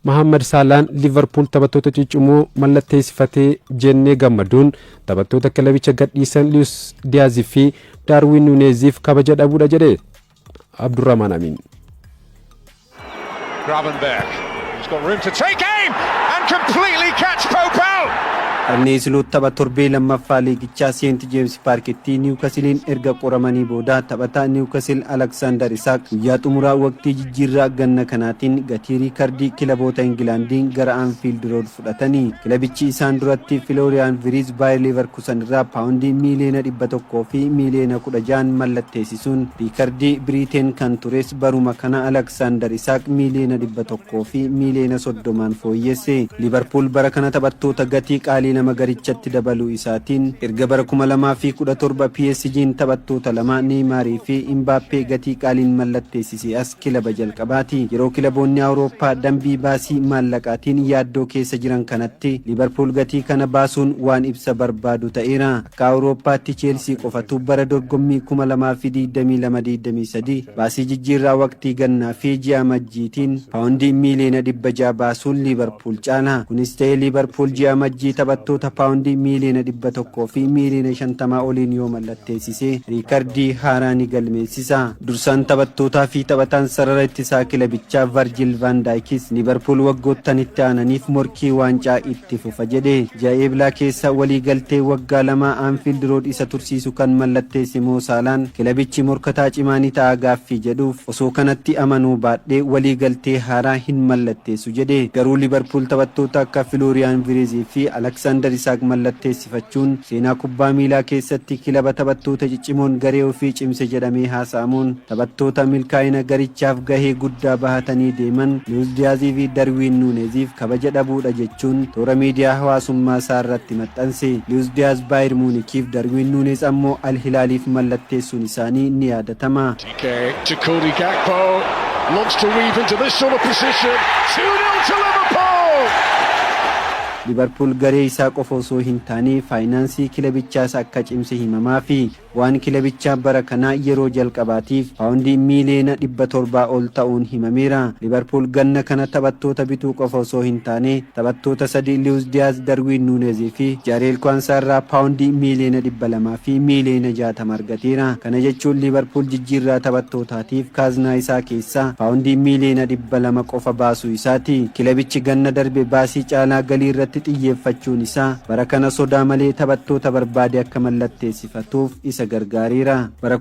Mahaammad Saalaan Liivarpuul taphattoota ciccimoo mallatteessifatee jennee gammaduun taphattoota kilabicha gadhiisan Luis Diyaazii fi Daarwiin Nuuneeziif kabaja dhabuudha jedhe Abdurrahmaan Amiin. Gravenberch, who's got room to take aim and completely catch Pope out. Arnee Isloot tapha torbee lammaffaa liigichaa Seent Jeems Paarkitti Niwukasiliin erga qoramanii booda taphataa Niwukasil Aleksaandar Isaak guyyaa xumuraa waqtii jijjiirraa ganna kanaatiin gatii riikardii kilaboota Ingilaandiin gara Anfiild Rood fudhatanii. Kilabichi isaan duratti Filooriyaan Viriiz Baayir Leevarkusan irraa paawundii miiliyoona 100 fi miiliyoona 16n mallatteessisuun riikardii Biriiteen kan tures baruma kana Aleksaandar Isaak miiliyoona 100 fi miiliyoona 30n fooyyesse. Liivarpuul bara kana taphattoota gatii qaalii lama garichatti dabaluu isaatiin erga bara 2017 PSG'n taphattoota lama Neeymaarii fi Imbaappee gatii qaaliin mallatteessisee as kilaba jalqabaati. Yeroo kilaboonni Awurooppaa dambii baasii maallaqaatiin yaaddoo keessa jiran kanatti Liivarpuul gatii kana baasuun waan ibsa barbaadu ta'eera. Akka Awurooppaatti Cheelsii qofatu bara dorgommii 2022-23 baasii jijjiirraa waqtii gannaa fi ji'a Amajjiitiin paawundii miiliyoona 600 baasuun Liivarpuul caala. Kunis ta'ee Liivarpuul ji'a Amajjii taphattoota paawundii miiliyoona 100 fi miiliyoona 50 oliin yoo mallatteessise riikardii haaraa ni galmeessisa. Dursaan taphattootaa fi taphataan sarara ittisaa kilabichaa Varjil Vaan Daayikis Liivarpuul waggoottan itti aananiif morkii waancaa itti fufa jedhe. Ji'a Eeblaa keessa waliigaltee waggaa lamaa Anfiild Rood isa tursiisu kan mallatteesse Moo Saalaan kilabichi morkataa cimaa ni ta'a gaaffii jedhuuf osoo kanatti amanuu baadhee waliigaltee haaraa hin mallatteessu jedhe. Garuu Liivarpuul taphattoota akka Filooriyaan Vireezii fi Aleksaandar Isaak mallatteessifachuun seenaa kubbaa miilaa keessatti kilaba taphattoota ciccimoon garee ofii cimse jedhamee haasa'amuun taphattoota milkaa'ina garichaaf gahee guddaa bahatanii deeman Luis Diyaazii fi Darwiin Nuuneziif kabaja dhabuudha jechuun toora miidiyaa hawaasummaa isaa irratti maxxanse. Luis Diyaaz Baayir Muunikiif Darwiin Nuunez ammoo Al Hilaaliif mallatteessuun isaanii ni yaadatama. DK to Cody Gakpo looks to weave into this sort of position. 2-0 to Liverpool! Liverpool garee isaa qofa osoo hin taane faayinaansii kilabichaas akka cimse himamaafi. Bu'aan kilabichaa bara kanaa yeroo jalqabaatiif paawundii miiliyoona 700 ol ta'uun himameera. Liverpool ganna kana taphattoota bituu qofa osoo hin taane taphattoota sadi Luis Diyaaz, Darwiin Nuunez fi Jaareel Kwaansaa irraa paawundii miiliyoona 200 fi miiliyoona 60 argateera. Kana jechuun Liverpool jijjiirraa taphattootaatiif kaaznaa isaa keessaa paawundii miiliyoona 200 qofa baasuu isaati. Kilabichi ganna darbe baasii caalaa galii irratti xiyyeeffachuun isaa bara kana sodaa malee taphattoota barbaade akka mallatteessifatuuf isa gargaareera. Bara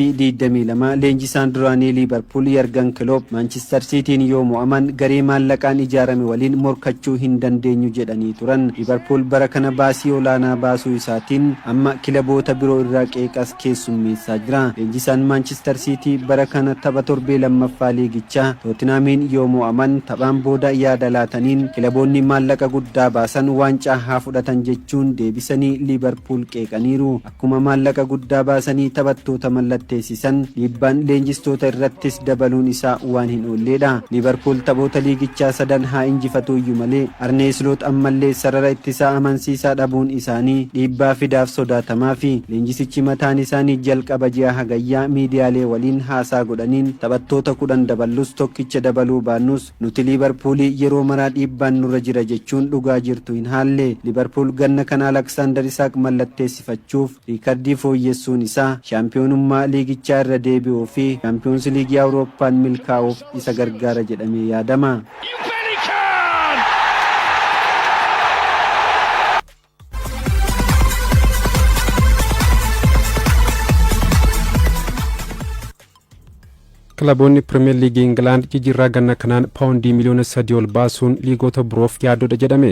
2022 leenjisaan duraanii Liivarpuul Yargan Kiloop Maanchistar Siitiin yoo mo'aman garee maallaqaan ijaarame waliin morkachuu hin dandeenyu jedhanii turan. Liivarpuul bara kana baasii olaanaa baasuu isaatiin amma kilaboota biroo irraa qeeqas keessummeessaa jira. Leenjisaan Maanchistar Siitii bara kana tapha torbee lammaffaa liigichaa Tootinaamiin yoo mo'aman taphaan booda yaada laataniin kilaboonni maallaqa guddaa baasan waancaa haa fudhatan jechuun deebisanii Liivarpuul qeeqaniiru. Akkuma maallaqa guddaa baasanii taphattoota mallatteessisan dhiibbaan leenjistoota irrattis dabaluun isaa waan hin oolleedha. Liivarpuul taphoota liigichaa sadan haa injifatuuyyu malee Arnee Isloot ammallee sarara ittisaa amansiisaa dhabuun isaanii dhiibbaa fidaaf sodaatamaafi. Leenjisichi mataan isaanii jalqaba ji'a Hagayyaa miidiyaalee waliin haasaa godhaniin taphattoota 10 daballus tokkicha dabaluu baannus Nuti Liivarpuuli yeroo maraa dhiibbaan nurra jira jechuun dhugaa jirtu hin haalle. Liivarpuul ganna kana Alaksaandar Isaak mallatteessifachuuf riikardii fooyyessuun isaa shaampiyoonummaa liigichaa irra deebi'uu fi Shaampiyoonsi Liigii Awurooppaan milkaa'uuf isa gargaara jedhamee yaadama. You bet he can! Kilaboonni Pirimeer Liigii Ingilaand jijjiirraa ganna kanaan paawundii miliyoona 3 ol baasuun liigota biroof yaaddoodha jedhame.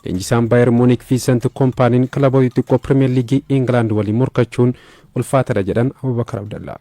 Leenjisaan Baayer Muunik Viinsent Kompaaniin kilaboota xixiqqoo Pirimeer Liigii Ingilaand waliin morkachuun ulfaatadha jedhan Abubakar Abdallaa.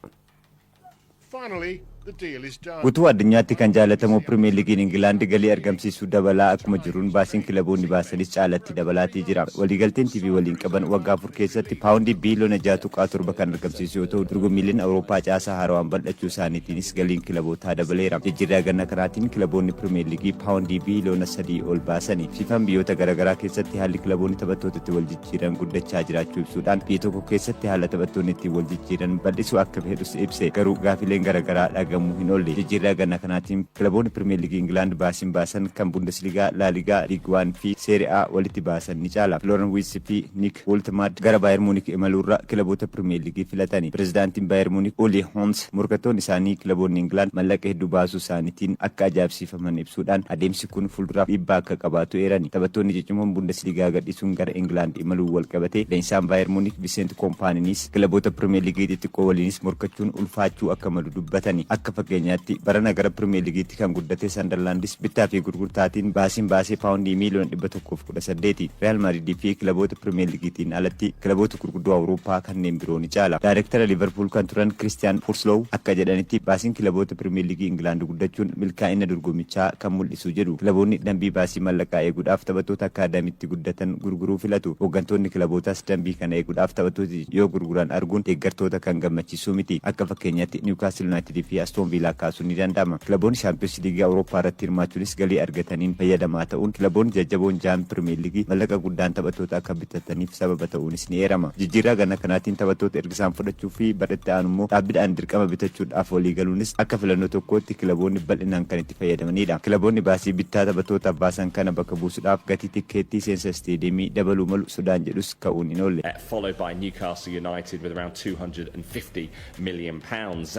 Guutuu addunyaatti kan jaalatamu Pirimeer Liigiin Ingilaand galii argamsiisu dabalaa akkuma jiruun baasiin kilaboonni baasanis caalatti dabalaatii jira. Waliigalteen TV waliin qaban waggaa 4 keessatti paawundii biiliyoona 6.7 kan argamsiisu yoo ta'u, dorgommiileen Awurooppaa caasaa haarawaan bal'achuu isaaniitiinis galiin kilabootaa dabaleera. Jijjiirraa ganna kanaatiin kilaboonni Pirimeer Liigii paawundii biiliyoona 3 ol baasani. Fiifaan biyyoota garaagaraa keessatti haalli kilaboonni taphattoota itti wal jijjiiran guddachaa jiraachuu ibsuudhaan biyya tokko keessatti haala taphattoonni ittiin wal jijjiiran bal'isuu akka fedhus ibse. Garuu gaafileen garaagaraa dhaga'amu. argamuu hin oolle. Jijjiirraa ganna kanaatiin kilaboonni Pirimeer Liigii Ingilaand baasiin baasan kan Bundesligaa, Laaligaa, Liig Waan fi Serie A walitti baasan ni caala. Florian Wirtz fi Nick Woltemade gara Bayern Munich imaluurra kilaboota Pirimeer Liigii filatani. Pirezidaantiin Bayern Munich Uli Hoeneß morkattoonni isaanii kilaboonni Ingilaand mallaqa hedduu baasuu isaaniitiin akka ajaa'ibsiifaman ibsuudhaan, adeemsi kun fuulduraaf dhiibbaa akka qabaatu eerani. Taphattoonni cicimoon Bundesligaa gadhiisuun gara Ingilaand imaluu wal qabate, leenjisaan Bayern Munich Vincent Kompaniinis kilaboota Pirimeer Liigii xixiqqoo waliinis morkachuun ulfaachuu akka malu dubbatani. Akka fakkeenyaatti, barana gara Pirimeer Liigiitti kan guddate Sandarlaandis bittaa fi gurgurtaatiin baasiin baasee paawundii miiliyoona 118. Real Madrid fi kilaboota Pirimeer Liigiitiin alatti kilaboota gurguddoo Awurooppaa kanneen biroo ni caala. Daayirektara Liverpool kan turan Christian Purslow akka jedhanitti, baasiin kilaboota Pirimeer Liigii Ingilaand guddachuun milkaa'ina dorgommichaa kan mul'isu jedhu. Kilaboonni dambii baasii mallaqaa eeguudhaaf taphattoota akaadaamiitti guddatan gurguruu filatu. Hooggantoonni kilabootaas dambii kana eeguudhaaf taphattoota yoo gurguran arguun deeggartoota kan gammachiisuu miti. Akka fakkeenyaatti Newcastle United fi Aston Villa kaasuun ni danda'ama. Kilaboonni Shaampiyoons Liigii Awurooppaa irratti hirmaachuunis galii argataniin fayyadamaa ta'uun, kilaboonni jajjaboon jaan Pirimeer Liigii mallaqa guddaan taphattoota akka bitataniif sababa ta'uunis ni eerama. Jijjiirraa ganna kanaatiin taphattoota ergisaan fudhachuu fi barretti aanu immoo dhaabbiidhaan dirqama bitachuudhaaf walii galuunis akka filannoo tokkootti kilaboonni bal'inaan kan itti fayyadamanidha. Kilaboonni baasii bittaa taphattootaaf baasan kana bakka buusuudhaaf gatii tikkeettii seensa isteediyeemii dabaluu malu sodaan jedhus ka'uun hin oolle. Followed by Newcastle United with around £250 million.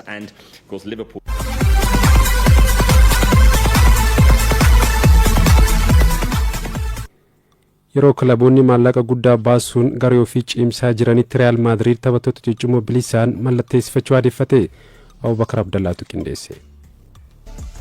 And of course, Liverpool. Yeroo kilaboonni maallaqa guddaa baasuun garee ofii cimsaa jiranitti, Real Maadriid taphattoota ciccimoo bilisaan mallatteessifachuu aadeffate. Abubakar Abdallaatu qindeesse.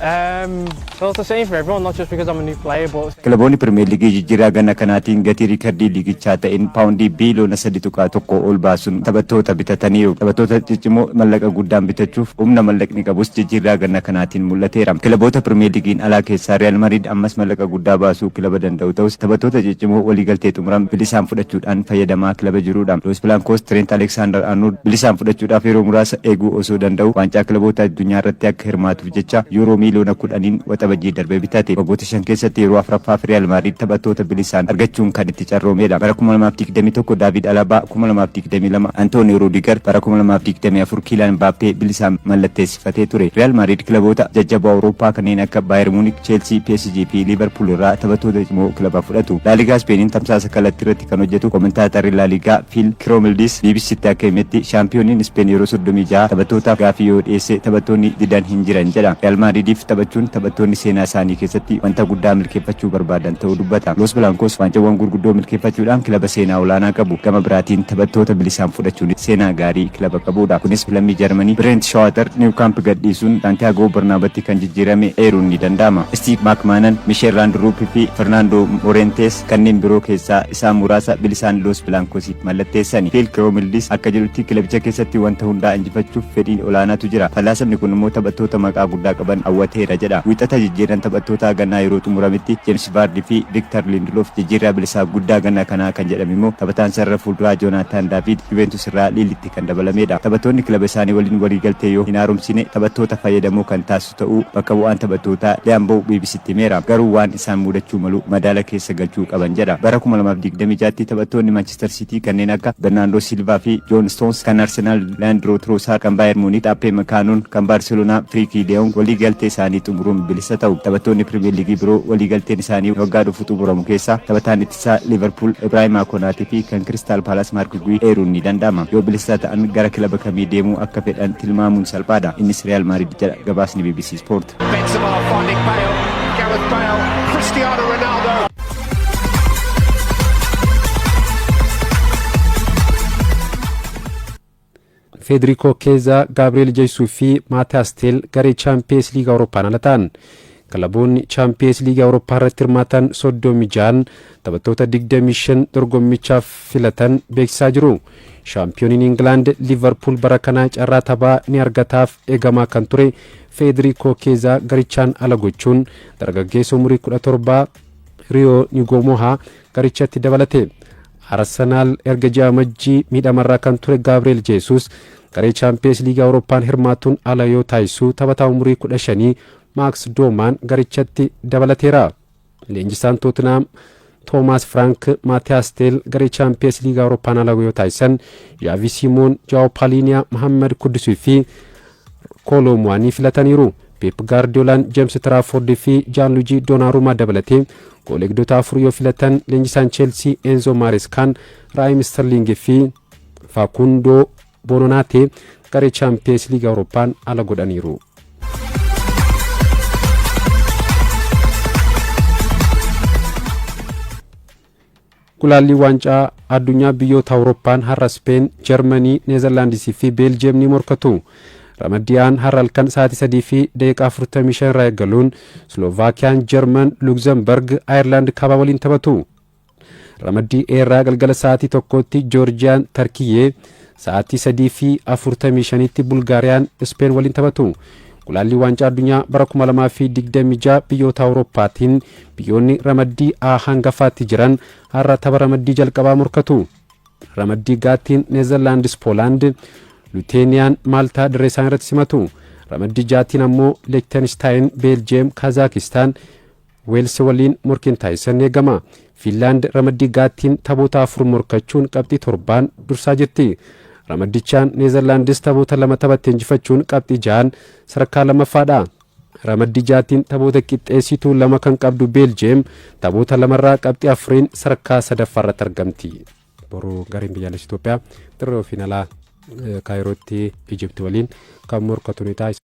Well, it's the same for everyone, not just because I'm a new player, but Kilaboonni Pirimeer Liigii jijjiirraa ganna kanaatiin gatii riikardii liigichaa ta'een paawundii biiliyoona 3.1 ol baasuun taphattoota bitataniiru. Taphattoota ciccimoo mallaqa guddaan bitachuuf humna mallaqni qabus jijjiirraa ganna kanaatiin mul'ateera. Kilaboota Pirimeer Liigiin alaa keessaa Real Madrid ammas mallaqa guddaa baasuu kilaba danda'u ta'us, taphattoota ciccimoo waliigaltee xumuran bilisaan fudhachuudhaan fayyadamaa kilaba jirudha. Los Blancos Trent Alexander Arnold bilisaan fudhachuudhaaf yeroo muraasa eeguu osoo danda'u, waancaa kilaboota addunyaa irratti akka hirmaatuuf jecha yuuroo miiliyoona 10n Waxabajjii darbee bitate. Waggoota 5 keessatti yeroo afuraffaaf Real Madrid taphattoota bilisaan argachuun kan itti carroomedha. Bara 2021 David Alaba, 2022 Antonio Rudiger, bara 2024 Kylian Mbappé bilisaan mallatteessifatee ture. Real Madrid kilaboota jajjaboo Awurooppaa kanneen akka Bayern Munich, Chelsea, PSG fi Liverpool irraa taphattoota cimoo kilaba fudhatu. La Liga Ispeeniin tamsaasa kallattii irratti kan hojjetu komentaatarri La Liga Phil Kitromilides BBCtti akka himetti, shaampiyooniin Ispeen yeroo 36 taphattootaaf gaafii yoo dhiyeesse taphattoonni didan hin jiran jedha. Real Madridiif taphachuun taphattoonni seenaa isaanii keessatti wanta guddaa milkeeffachuu barbaadan ta'uu dubbata. Los Blancos waancawwan gurguddoo milkeeffachuudhaan kilaba seenaa olaanaa qabu. Gama biraatiin taphattoota bilisaan fudhachuun seenaa gaarii kilaba qabudha. Kunis lammii Jarmanii Bernd Schuster Nou Camp gadhiisuun Santiago Bernabeutti kan jijjiirame eeruun ni danda'ama. Steve McManaman, Michel Laudrup fi Fernando Morientes kanneen biroo keessaa isaan muraasa bilisaan Los Blancosiif mallatteessani. Phil Kitromilides akka jedhutti, kilabicha keessatti wanta hundaa injifachuuf fedhiin olaanaatu jira. Falaasamni kun immoo taphattoota maqaa guddaa qaban hawwateera jedha. Wixata jijjiirran taphattoota gannaa yeroo xumurametti James Vardy fi Victor Lindelof jijjiirraa bilisaa guddaa ganna kanaa kan jedhame immoo taphataan sarara fuulduraa Jonathan David Juventus irraa Lilletti kan dabalamedha. Taphattoonni kilaba isaanii waliin waliigaltee yoo hin haaromsine taphattoota fayyadamoo kan taasisu ta'uu bakka bu'aan taphattootaa Liam Bow BBCtti himeera. Garuu waan isaan mudachuu malu madaala keessa galchuu qaban jedha. Bara 2026tti taphattoonni Manchester City kanneen akka Bernardo Silva fi John Stones, kan Arsenal Leandro Trossard, kan Bayern Munich Upamecano, kan Barcelona Frenkie de Jong waliigaltee isaanii xumuruun bilisa ta'u. Taphattoonni Premier League biroo waliigalteen isaanii waggaa dhufu xumuramu keessaa taphataan ittisaa Liverpool Ibrahima Konate fi kan Crystal Palace Marc Guehi eeruun ni danda'ama. Yoo bilisa ta'an gara kilaba kamii deemuu akka fedhan tilmaamuun salphaadha. Innis Real Madrid jedha gabaasni BBC Sport. Benzema finding Bale, Gareth Bale, Cristiano Ronaldo. Federico Chiesa, Gabriel Jesus fi Mathys Tel garee Chaampiyeens Liiga Awurooppaan ala ta'an. Kilaboonni Chaampiyeens Liiga Awurooppaa irratti hirmaatan 36n taphattoota 25 dorgommichaaf filatan beeksisaa jiru. Shaampiyooniin Ingilaand Liverpool bara kanaa carraa taphaa ni argataaf eegamaa kan ture Federico Chiesa garichaan ala gochuun dargaggeessa umurii 17 Rio Ngumoha garichatti dabalate. Arsenaal erga ji'a Amajjii miidhamarraa kan ture Gabriel Jesus garee Chaampiyeens Liiga Awurooppaan hirmaatuun ala yoo taasisu, taphataa umurii 15 Max Dowman garichatti dabalateera. Leenjisaan Tottenham Thomas Frank Mathys Tel garee Chaampiyeens Liiga Awurooppaan ala yoo taasisan, Xavi Simons, Joao Palhinha, Mohamed Kudusii fi Kooloomuwaanii filataniiru. Pep Gaardiolaan Jeems Tiraafoordii fi Jaanluujii Doonarumaa dabalatee gool eegdota afur yoo filatan, leenjisaan Cheelsii Enzo Maareskaan Raayim Sterlingii fi Faakundoo Bononaatee garee Chaampiyeens Liiga Awurooppaan ala godhaniiru. Gulaallii waancaa addunyaa biyyoota Awurooppaan har'a Speen, Jarmanii, Neezerlaandisii fi Beeljiyeem ni morkatu. Ramaddii A'aan har'a halkan sa'aatii 3:45 irraa eegaluun Slovaakiyaan Jarman, Luxemburg Ayerlaand kaabaa waliin taphatu. Ramaddii E irraa galgala sa'aatii 1tti Joorjiyaan Tarkiyyee, sa'aatii 3:45tti Bulgaariyaan Speen waliin taphatu. Gulaallii waancaa addunyaa bara 2026 biyyoota Awurooppaatiin biyyoonni ramaddii A hanga F'tti jiran har'a tapha ramaddii jalqabaa morkatu. Ramaddii G'ttiin Neezerlaandis Poolaand, Luuteeniyaan Maaltaa dirree isaan irratti simatu. Ramaddii J'ttiin ammoo Leektenstaayin Beeljiyeem, Kazaakistaan Weels waliin morkiin taasisan eegama. Fiinlaand ramaddii G'ttiin taphoota afur morkachuun qabxii torbaan dursaa jirti. Ramaddichaan Neezerlaandis taphoota lama taphatte injifachuun qabxii ja'an sadarkaa lammaffaadha. Ramaddii J'ttiin taphoota qixxeessituu lama kan qabdu Beeljiyeem taphoota lamarraa qabxii afuriin sadarkaa sadaffaarratti argamti. Boruu gareen biyyaalessa Itoophiyaa dirree ofiin alaa Kaayirootti Ijipti waliin kan morkatu ni taasisa.